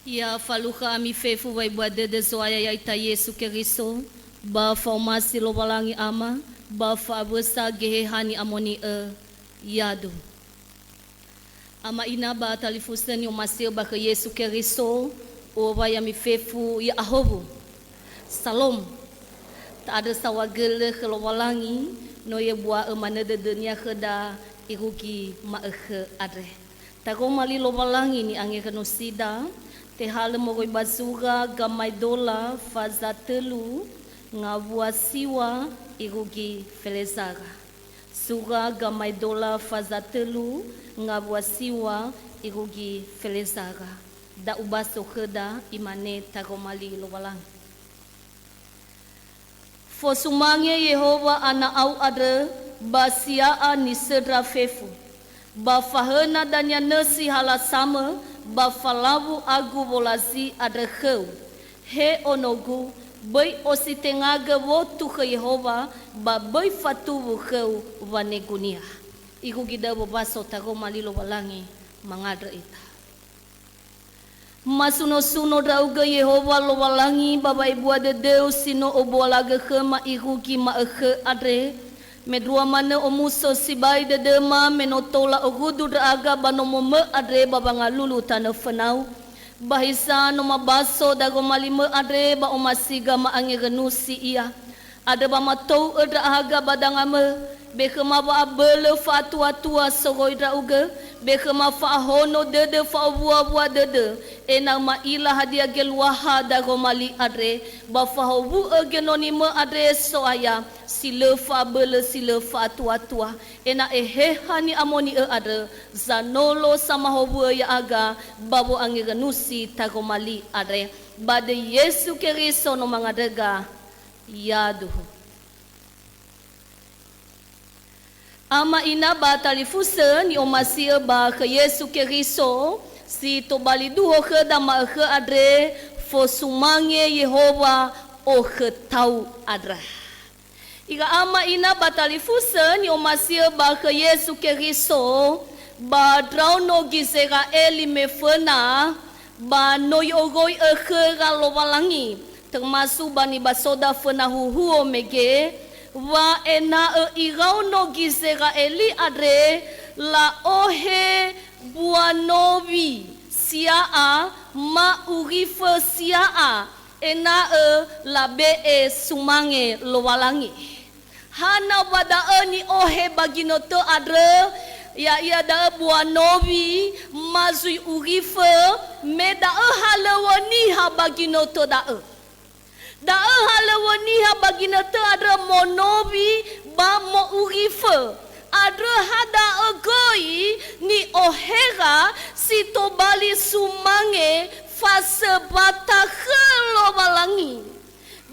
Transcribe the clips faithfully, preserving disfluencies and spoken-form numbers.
Ya falukha ami fefu wa'ebua dödö Zo'aya ya'ita Yesu Keriso, ba fa'omasi Lowalangi Ama, ba fa'awösa Geheha Ni'amoni'ö. Yadu. Ama ina ba talifusö ni'omasi'ö ba khö Yesu Keriso, u'owai ami fefu ya'ahowu. Salom. Ta'andrö saohagölö khö Lowalangi, no I'ebua'ö manö dödö-Nia khöda irugi ma'ökhö andre. Taroma li Lowalangi ni'angerönusida, tehalö moroi ba zura Gamaedola faza tölu ngawua siwa irugi felezara. Zura Gamaedola faza tölu ngawua siwa irugi felezara. Da ubaso khöda, imane taroma li Lowalangi. Fosumange Yehowa ana'au andrö ba sia'a nisöndra fefu, ba fahöna dania nösi halasamö, ba falawu agu wolazi andrö khöu. He onogu, böi ositengagö wotu khö Yehowa, ba böi fatuwu khöu wanegunia. Irugi da'ö wobaso taroma li Lowalangi mangandrö ita. Masuno-suno ndra'ugö Yehowa Lowalangi ba wa'ebua dödöu si no obualagö khöma irugi ma'ökhö andre. Mendrua manö omuso sibai dödöma me no tola orudu ndra'aga ba nomo-Mö andre ba wangalulu tanö fönau. Ba hiza no mabaso daroma li-Mö andre ba omasiga ma'angerönusi ia. Andrö ba matou'ö ndra'aga ba danga-Mö, be khöma wa'abölö fa'atua-tua soroi ndra'ugö, be khöma fa'ahono dödö fa'owua-wua dödö, ena'ö ma'ila hadia geluaha daroma li andre, ba fahowu'ö genoni-Mö andre So'aya, si lö fa'abölö si lö fa'atua-tua, ena'ö Eheha Ni'amoni'ö andrö zanolo samahowu'ö ya'aga ba wo'angerönusi taroma li andre. Ba döi Yesu Keriso no mangandröga. Yaduhu. Ama ina ba talifusö ni'omasi'ö ba khö Yesu Keriso, si tobali duho khöda ma'ökhö andre, fosumange Yehowa okhötau andrö. Ira ama ina ba talifusö ni'omasi'ö ba khö Yesu Keriso, ba ndraono Gizera'eli me föna, ba no i'oroi'ö khöra Lowalangi, termasuk ba nibasoda föna huhuo mege, wa ena'ö iraono Gizera'eli andre la'ohe bua nowi sia'a ma urifö sia'a, ena'ö labe'e sumange Lowalangi. Hana wa da'ö ni'ohe ba ginötö andrö, ya'ia da'ö bua nowi ma zui urifö, me da'ö halöŵö niha ba ginötö da'ö. Da'ö halöŵö niha ba ginötö andrö monowi ba mo'urifö. Andrö ha da'ö göi ni'ohera si tobali sumange fasömbata khö Lowalangi.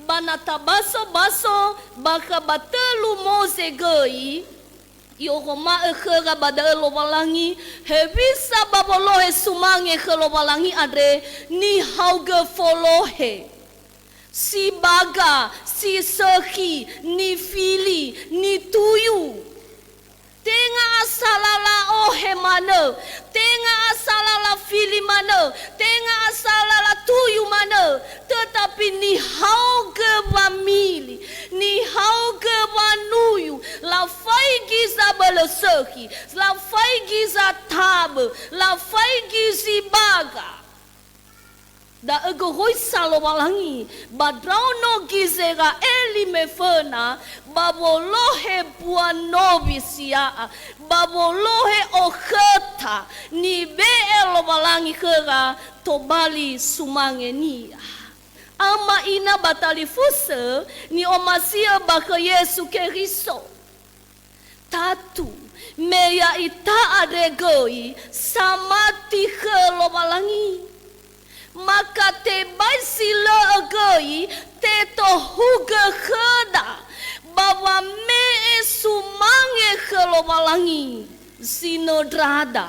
Ba na tabaso-baso bakha ba tölu Moze göi, i'oroma'ö khöra ba da'ö Lowalangi, hewisa ba wolohe sumange khö Lowalangi andre, nihaogö folohe. Sibaga, si sökhi, nifili, nituyu. Tenga asala la'ohe manö, tenga asala lafili manö, tenga asala latuyu manö, tetapi nihaogö wamili, nihaogö wanuyu, lafaigi zabölö sökhi, lafaigi zatabö, lafaigi zibaga. Da'ö goroisa Lowalangi ba ndraono Gizera'eli me föna ba wolohe bua nowi sia'a, ba wolohe okhöta nibe'e Lowalangi khöra tobali sumange-Nia. Ama ina ba talifusö ni'omasi'ö ba khö Yesu Keriso. Tatu, me ya'ita andre göi samati khö Lowalangi. Maka tebai si lö'ö göi tetohugö khöda ba wame'e sumange khö Lowalangi zinöndrada,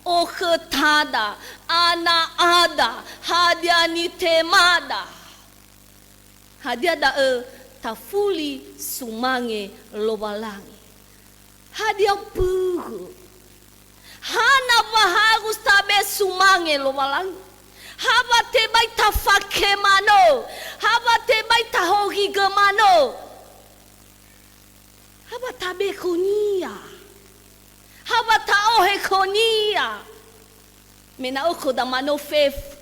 okhötada, ana'ada, hadia nitemada. Hadia da'ö tafuli sumange Lowalangi? Hadia mbörö? Hana wa harus tabe sumange Lowalangi? Ha wa tebai tafake manö, ha wa tebai tahorigö manö, ha wa tabe khönia, ha wa ta'ohe khönia. Me na ökhö da manö fefu,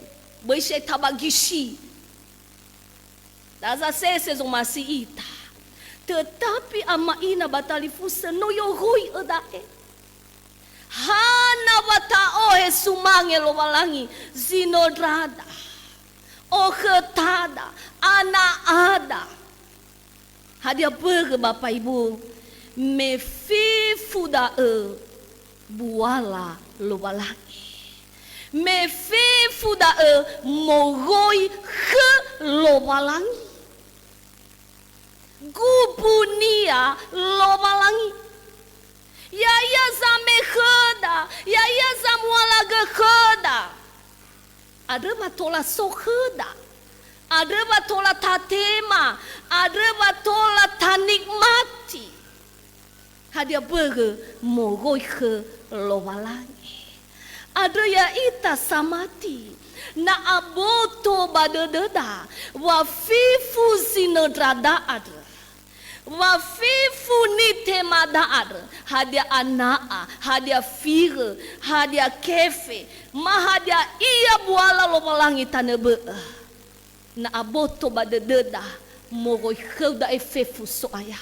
böi se tabagisi. Da zasese zomasi ita. Tötapi ama ina ba talifusö no i'oroi'ö da'e. Hana wa ta'ohe sumange Lowalangi zinödrada, okhötada, ana'ada. Hadia börö ba paibu? Me fefu da'ö buala Lowalangi. Me fefu da'ö moroi khö Lowalangi. Gubunia Lowalangi. Ya'ia zame khöda, ya'ia zamualagö khöda. Andrö wa tola so khöda. Andrö wa tola tatema. Andrö wa tola tanikmati. Hadia börö? Moroi khö Lowalangi. Andrö ya'ita samati, na aboto ba dödöda wa fefu zinödrada andrö, wa fefu nitemada andrö, hadia ana'a, hadia firö, hadia kefe, ma hadia ia buala Lowalangi tanö bö'ö. Na aboto ba dödöda, moroi khöu da'e fefu So'aya.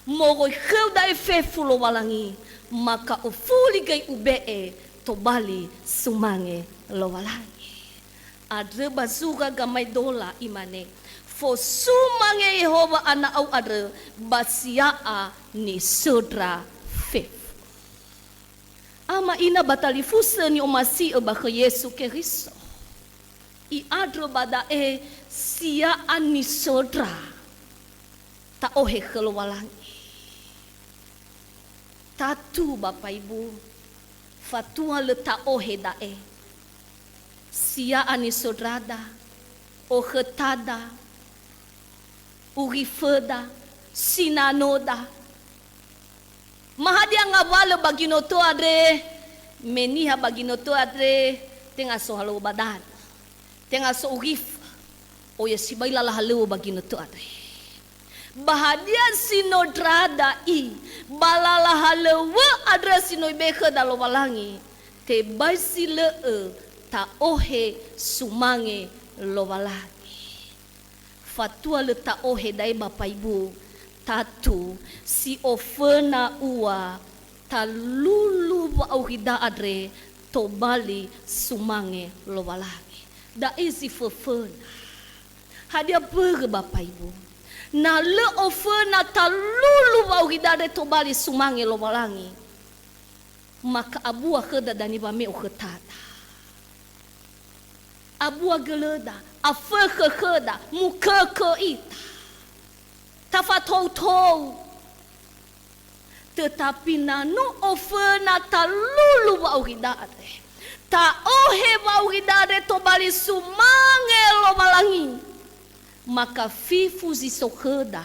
Moroi khöu da'e fefu Lowalangi, maka ofuli göi ube'e tobali sumange Lowalangi. Andrö ba zura gamaedola imane, fosumange Yehowa ana'au andrö ba sia'a nisöndra fefu. Ama ina ba talifusö ni'omasi'ö ba khö Yesu Keriso. I'andrö ba da'e sia'a nisöndra ta'ohe khö Lowalangi. Tatu ba paibu, fatua lö ta'ohe da'e. Sia'a nisöndrada, okhötada, uriföda, sinanoda. Ma hadia ngawalö ba ginötö andre, me niha ba ginötö andre, tenga so halöŵö ba danö. Tenga so urifö, oya sibai lala halöŵö ba ginötö andre. Ba hadia zinöndrada i, ba lala halöŵö andrö si no ibe'e khöda Lowalangi, tebai zi lö'ö ta'ohe sumange Lowalangi. Fatua lö ta'ohe da'e ba paibu, tatu, si oföna ua talulu wa'aurida andre tobali sumange Lowalangi. Da'e zi föföna. Hadia börö ba paibu? Na lö oföna talulu wa'aurida andre tobali sumange Lowalangi, maka abua khöda dania wame'e okhötada. Abua gölöda, afökhö khöda, mukökö ita. Tafatoutou. Tötapi na no oföna talulu wa'aurida andre, ta'ohe wa'aurida andre tobali sumange Lowalangi, maka fefu zi so khöda,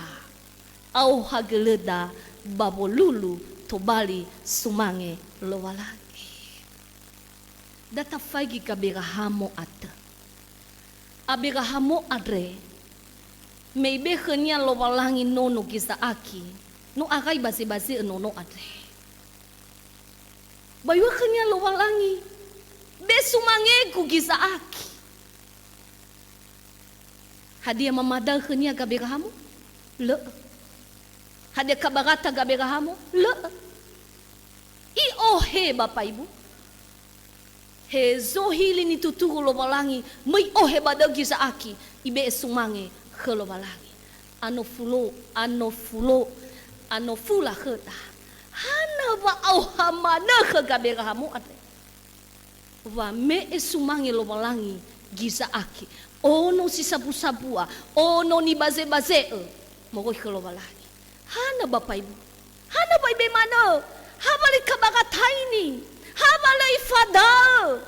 aoha gölöda ba wolulu tobali sumange Lowalangi. Da tafaigi Gaberahamo atö. Aberahamo andre, me ibe'e khönia Lowalangi nono Giza'aki, no arai baze-baze'ö nono andre. Ba iŵa'ö khönia Lowalangi, "Be sumangegu Giza'aki." Hadia mamadaö khönia Gaberahamo? Lö'ö. Hadia kabarata Gaberahamo? Lö'ö. I'ohe ba paibu. Hezo hili nituturu Lowalangi, möi i'ohe ba döi Giza'aki, ibe'e sumange khö Lowalangi. Anofulo, anofulo, anofula khöda. Hana wa'aoha manö khö Gaberahamo andre? Wame'e sumange Lowalangi Giza'aki, ono si sabu-sabua, ono nibaze-baze'ö moroi khö Lowalangi. Hana ba paibu? Hana ba ibe'e manö? Ha wa lö ikhaba gataini? Ha wa lö ifadaö?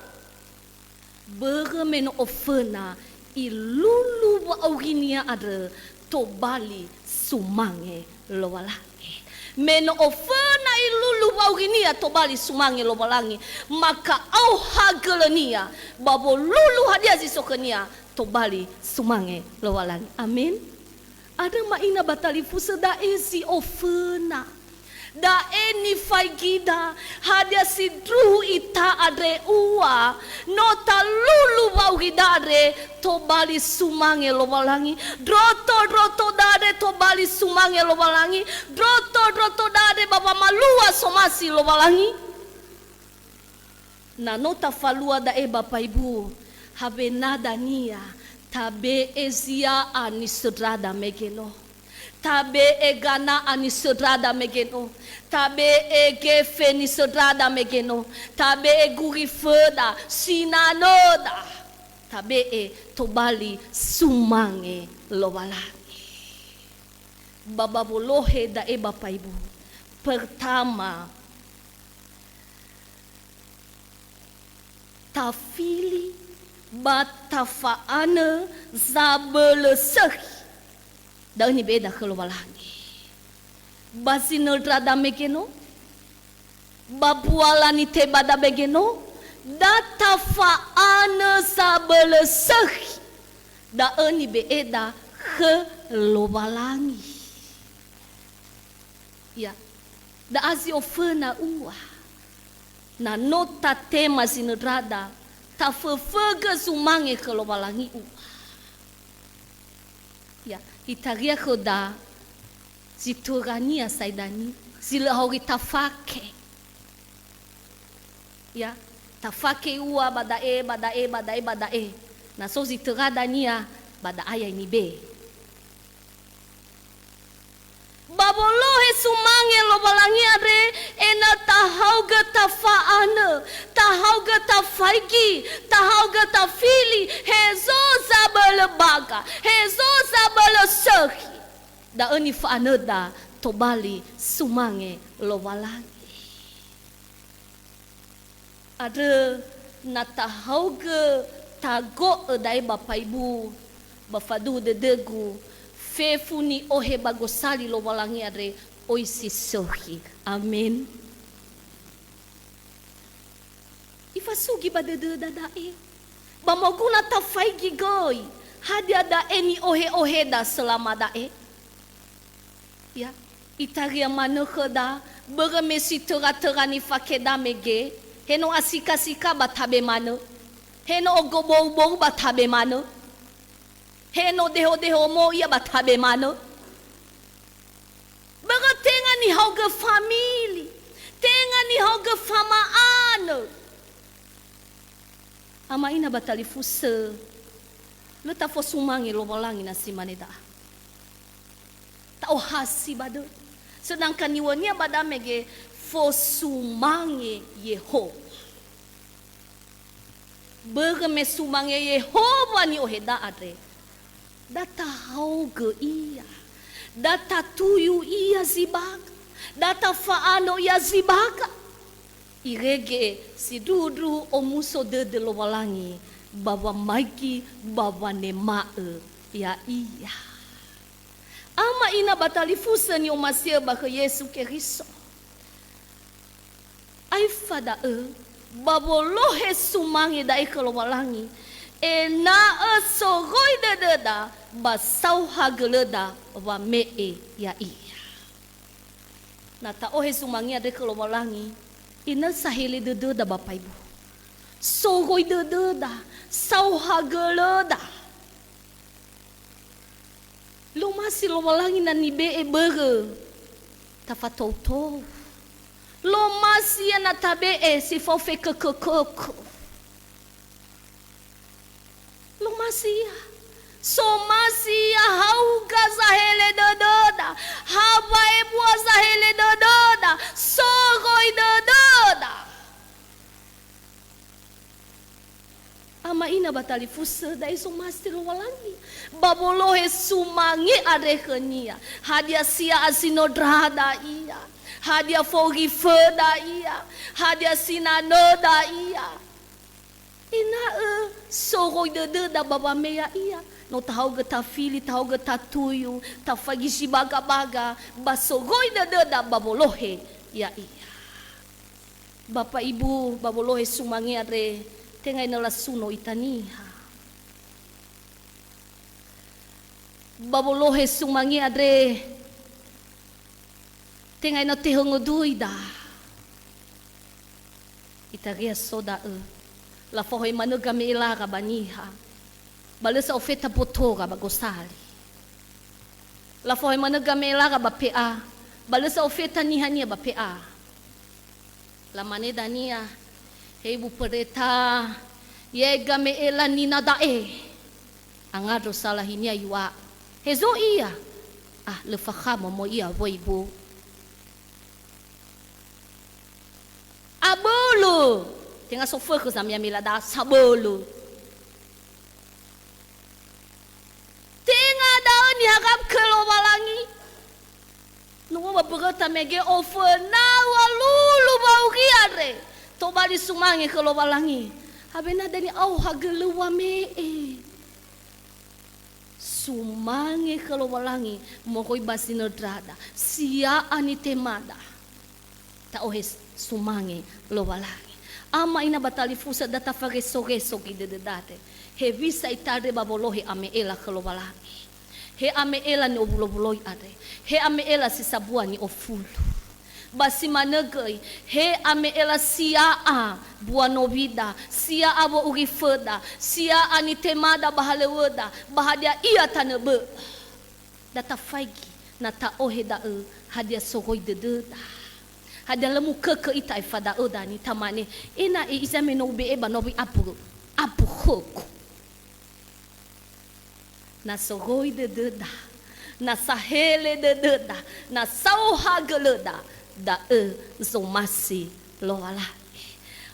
Börö me no oföna ilulu wa'aurinia andrö tobali sumange Lowalangi. Me no oföna ilulu wa'aurinia tobali sumange Lowalangi, maka'ao hagölönia, ba wolulu hadia zi so khönia tobali sumange Lowalangi. Amen. Andrö ma'ina ba talifusö da'e zi oföna. Da'e nifaigida, hadia sindruhu ita andre ua, no talulu wa'aurida andre tobali sumange Lowalangi, ndroto-ndrotoda andre tobali sumange Lowalangi, ndroto-ndrotoda andre ba wamalua somasi Lowalangi. Na no tafalua da'e ba paibu, hawena dania, tabe'e zia'a nisöndrada mege no. Tabe'e gana'a nisöndrada mege no. Tabe'e gefe nisöndrada mege no. Tabe'e guriföda, sinanöda. Tabe'e tobali sumange Lowalangi. Ba, ba wolohe da'e ba paibu. Pertama, tafili ba tafa'anö zabölö sökhi. Da'ö nibe'eda khö Lowalangi. Ba zinöndrada mege no, ba buala nitebada mege no, da tafa'anö zabölö sökhi. Da'ö nibe'eda khö Lowalangi. Ya, da'a zi oföna ua. Na no tatema zinöndrada, taföfögö zumange khö Lowalangi ua. Ya, itaria khöda zi törania saedani, zi lö haogö tafake. Ya, tafake ua ba da'e, ba da'e, ba da'e, ba da'e. Na so zi töra dania, ba da'a ya nibe'e. Ba wolohe sumange Lowalangi andre, ena'ö tahaogö tafa'anö, tahaogö tafaigi, tahaogö tafili, hezo zabölö baga, hezo zabölö sökhi. Da'ö nifa'anöda tobali sumange Lowalangi. Andrö na tahaogö tago'ö da'e ba paibu, ba faduhu dödögu, fefu ni'ohe ba gosali Lowalangi andre oi si sökhi. Amen. Ifasugi ba dödöda da'e. Ba moguna tafaigi göi, hadia da'e ni'ohe-oheda sölama da'e? Ya, itaria manö khöda, börö me si töra-töra nifakeda mege, he no asika-sika ba tabe manö, he no ogo bou-bou ba tabe manö, he no deho-deho mo ia ba tabe manö. Börö tenga nihaogö famili, tenga nihaogö fama'anö. Ama ina ba talifusö, lö tafosumange Lowalangi na si mane da'a. Ta'ohasi ba dödö. Sedangkan niŵa'önia ba da'a mege, fosumange Yehowa. Börö me sumange Yehowa ni'oheda andre, da tahaogö ia, da tatuyu ia zi baga, da tafa'anö ia zi baga. Irege sindruhu-ndruhu omuso dödö Lowalangi ba wamaigi ba wanema'ö Ya'ia. Ama ina ba talifusö ni'omasi'ö ba khö Yesu Keriso. Aefa da'ö, ba wolohe sumange da'e khö Lowalangi, ena'ö soroi dödöda ba saohagölöda wame'e Ya'ia. Na ta'ohe sumange andre khö Lowalangi, ena'ö sahele dödöda ba paibu. Soroi dödöda, saohagölöda. Lö omasi Lowalangi na nibe'e börö tafatoutou. Lö omasi ia na tabe'e si fao fekökökökö. Lö omasi ia. So omasi ia hauga zahele dödöda, ha wa'ebua zahele dödöda, soroi dödöda. Ama ina ba talifusö, da'e zomasi Lowalangi. Ba wolohe sumange andre khönia. Hadia sia'a zinöndrada ia. Hadia foriföda ia. Hadia sinanöda ia. Ena'ö soroi dödöda ba wame'e Ya'ia. No tahaogö tafili, tahaogö tatuyu, tafaigi si bagabaga, ba sogoi dödöda ba wolohe ya'ia. Bapa Ibu, ba wolohe sumange andre, tenga enö lasuno ita niha. Ba wolohe sumange andre, tenga enö tehongoduida. Itaria so da'ö. Lafaohe manö game'elara ba niha. Ba lö sa ofeta botora ba gosali. Lafaohe manö game'elara ba P A. Ba lö sa ofeta nihania ba P A. Lamane dania, "He Ibu Pereta, ya'e game'ela nina da'e." Angandrö salahinia iŵa'ö. "Hezo ia?" "Ah, lö fakhama mo ia woi Bu." "Abölö." Tenga sofökhö zamea mela da sabölö. Tenga da'ö niharap khö Lowalangi. No ba böröta mege oföna ua lulu wa'auri andre. Tobali sumange khö Lowalangi. Awena dania aohagölö wame'e. Sumange khö Lowalangi moroi ba zinöndrada, sia'a nitemada. Ta'ohe s-, sumange Lowalangi. Ama ina ba talifusö da tafareso-reso göi dödöda andre. Hewisa ita andre ba wolohe ame'ela khö Lowalangi. He ame'ela ni'owulo-wuloi andre. He ame'ela si sambua ni'ofulu. Ba si manö göi, he ame'ela sia'a mbua nowida, sia'a wo'uriföda, sia'a nitemada ba halöŵöda, ba hadia ia tanö bö'ö. Da tafaigi, na ta'ohe da'ö, hadia soroi dödöda. Hadia lö mukökö ita aefa da'ö dania, tamane, ena'ö hiza me no ube'e ba nowi abu, abu khögu. Na soroi dödöda, na sahele dödöda, na saohagölöda, da'ö zomasi Lowalangi.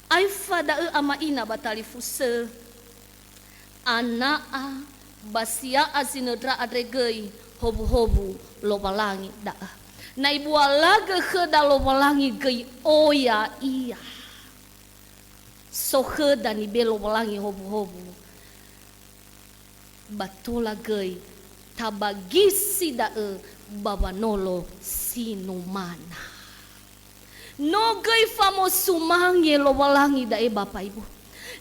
Aefa da'ö ama ina ba talifusö, ana'a ba sia'a zinöndra andre göi howuhowu Lowalangi da'ö. Na ibualagö khöda Lowalangi göi oya ia. So khöda nibe'e Lowalangi howuhowu. Ba tola göi tabagisi da'ö ba wanolo si numana. No göi famosumange Lowalangi da'e, Bapa Ibu.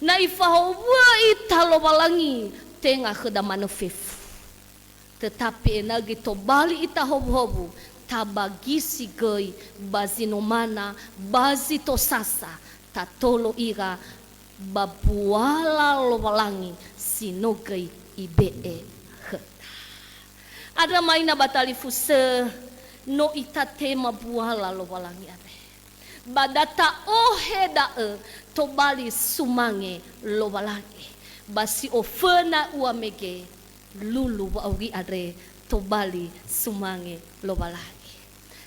Na ifahowu'ö ita Lowalangi, tenga khöda manö fefu. Tetapi ena'ö göi tobali ita howuhowu, tabagisi göi ba zi numana, ba zi tosasa, tatolo ira ba buala Lowalangi si no göi Ibe'e khöda. Andrö ama ina ba talifusö, no itatema buala Lowalangi andre. Ba da ta'ohe da'ö tobali sumange Lowalangi. Ba si oföna ua mege lulu wa'auri andre tobali sumange Lowalangi.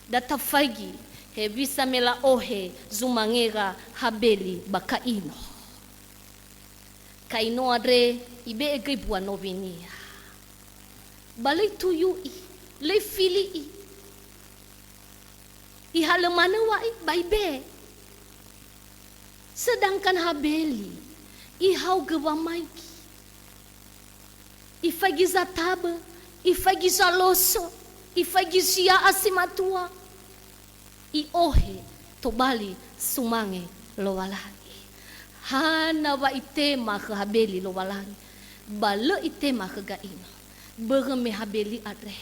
Da tafaigi hewisa me la'ohe zumangera Habeli ba Kaino. Kaino andre ibe'e göi mbua nowinia. Ba lö ituyu'i, lö ifili'i. Ihalö manö wa'i ba ibe'e. Sedangkan Habeli, ihaogö wamaigi. Ifaigi zatabö, ifaigi zaloso, ifaigi sia'a si matua. I'ohe tobali sumange Lowalangi. Hana wa itema khö Habeli Lowalangi, ba lö itema khö Gaino. Börö me Habeli andre,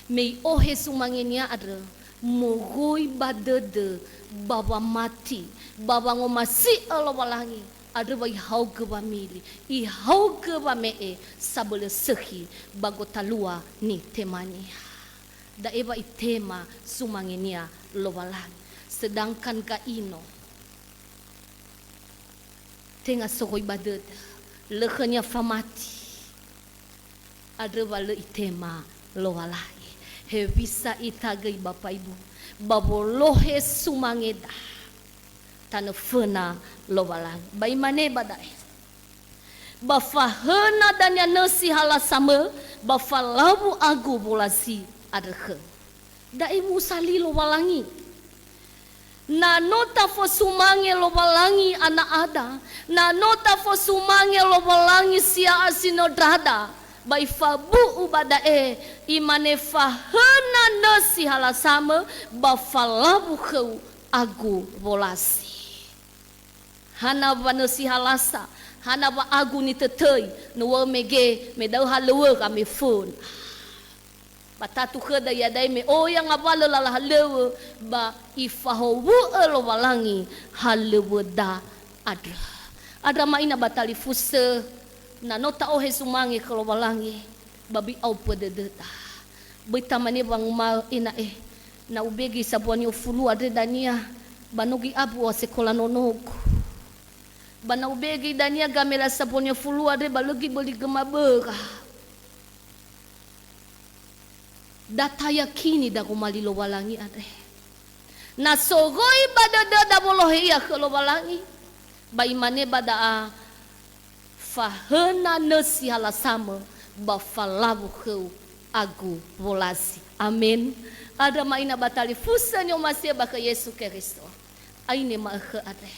me i'ohe sumangenia andrö, moroi ba dödö, ba wamati, ba wangomasi'ö Lowalangi, andrö wa ihaogö wamili, ihaogö wame'e sabölö sökhi ba gotalua nitemania. Da'e wa itema sumangenia Lowalangi. Sedangkan Gaino, tenga soroi ba dödö, lö khönia famati. Andrö wa lö itema Lowalangi. Hewisa ita göi Bapa Ibu, ba wolohe sumangeda, tanö föna Lowalangi. Ba imane ba da'e, "Ba fahöna dania nösi hala samö, ba falawu agu wolazi andrö khöu." Da'e mu'osali Lowalangi. Na no tafosumange Lowalangi ana'ada, na no tafosumange Lowalangi sia'a zinöndrada, Ba ifabu'u ba da'e, imane, "Fahöna nösi halasamö, ba falawu khöu agu wolasi." Hana wa nösi halasa, hana wa agu nitötöi, nuwö mege, me da'ö halöwöra me föna. Ba tatu khöda iada'e me oya ngawalö lala halöwö, ba ifahowu'ö Lowalangi halöwöda andrö. Andra ma'ina ba talifusö, na no ta'ohe sumange khö Lowalangi, ba böi aombö dödöda. Böi tamane wanguma'ö, "Ena'e, na ubege sabua ni'ofulu andre dania, ba no göi abu wa sekola nonogu. Ba na ubege dania gamela sabua ni'ofulu andre, ba lö göi böli göma böra." Da tayakini daroma li Lowalangi andre. Na soroi ba dödöda wolohe ia khö Lowalangi, ba imane ba da'a, "Fahöna nösi halasamö, ba falawu khöu agu wolasi." Amen. Andra ma'ina ba talifusö ni'omasi'ö ba khö Yesu Keriso. Aine ma'ökhö andre.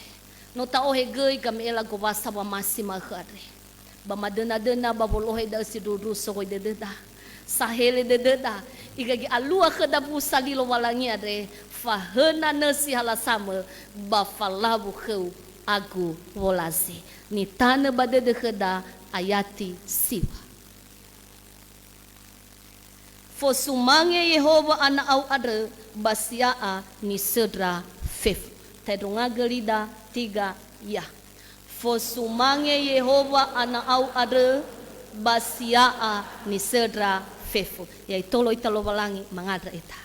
No ta'ohe göi game'ela gowasa wamasi ma'ökhö andre. Ba madöna-döna ba wolohe da'ö sindruhundruhu soroi dödöda. Sahele dödöda. Irege alua khöda wusa li Lowalangi andre, "Fahöna nösi halasamö, ba falawu khöu agu wolasi." Nitanö ba dödö khöda ayati siwa. Fosumange Yehowa ana'au andrö ba sia'a nisöndra fefu. Taendrongagö lida tiga ya. Fosumange Yehowa ana'au andrö ba sia'a nisöndra fefu. Ya'e itolo ita Lowalangi mangandrö ita.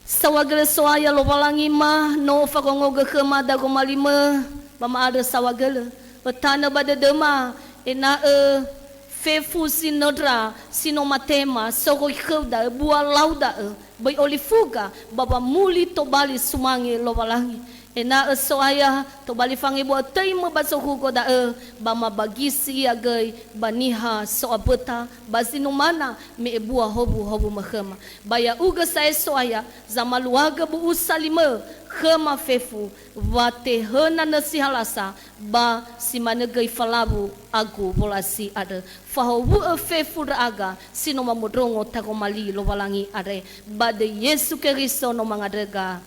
Saohagölö So'aya Lowalangi ma, no ofagongogö khöma daroma limö, ba ma'andrö saohagölö. Ötanö ba dödöma, ena'ö fefu sinöndra si no matema soroi khöu da'ö, bua lau da'ö, böi olifuga, ba wamuli tobali sumange Lowalangi. Ena'ö So'aya tobali fangebua töimö ba zorugo da'ö, ba mabagisi ia göi ba niha so'amböta, ba zinumana me ebua howuhowumö khöma. Ba ya'ugö sa'ae So'aya, zamaluagö bu'usa limö khöma fefu, wa tehöna nösi halasa, ba si manö göi falawu agu wolasi andrö. Fahowu'ö fefu ndra'aga si no mamondrongo taroma li Lowalangi andre. Ba döi Yesu Keriso no mangandröga.